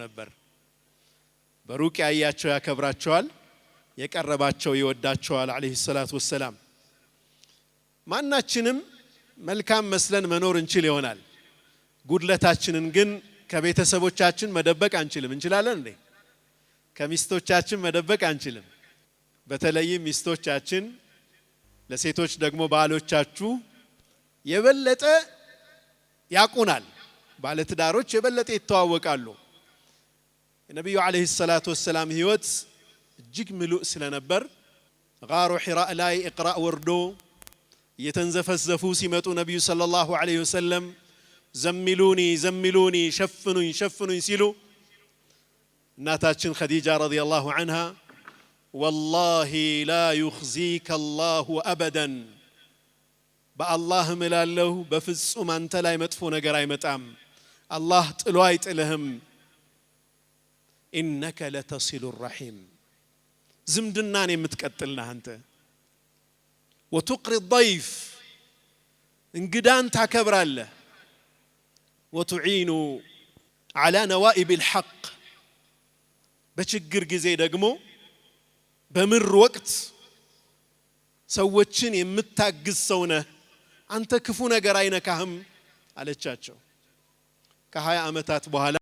ነበር። በሩቅ ያያቸው ያከብራቸዋል፣ የቀረባቸው ይወዳቸዋል عليه الصلاة والسلام። ማናችንም መልካም መስለን መኖር እንችል ይሆናል። ጉድለታችንን ግን ከቤተሰቦቻችን መደበቅ አንችልም። እንችላለን እንዴ? ከሚስቶቻችን መደበቅ አንችልም። በተለይም ሚስቶቻችን፣ ለሴቶች ደግሞ ባሎቻችሁ የበለጠ ያቁናል። ባለትዳሮች የበለጠ ይተዋወቃሉ። የነቢዩ عليه الصلاة والسلام ህይወት እጅግ ምሉእ ስለነበር غار حراء ላይ اقرأ ወርዶ እየተንዘፈዘፉ ሲመጡ ነቢዩ صلى الله عليه وسلم زملوني زملوني፣ ሸፍኑኝ ሸፍኑኝ ሲሉ እናታችን ኸዲጃ رضي الله عنها والله لا يخزيك الله أبدا፣ በአላህ እምላለሁ በፍጹም አንተ ላይ መጥፎ ነገር አይመጣም፣ አላህ ጥሎ አይጥልህም። إنك لتصل الرحم፣ ዝምድናን የምትቀጥል ነህ አንተ፣ وتقري الضيف፣ እንግዳን ታከብራለህ፣ وتعين على نوائب الحق፣ በችግር ጊዜ ደግሞ በምር ወቅት ሰዎችን የምታግዝ ሰው ነህ፣ አንተ ክፉ ነገር አይነካህም አለቻቸው። ከ20 ዓመታት በኋላ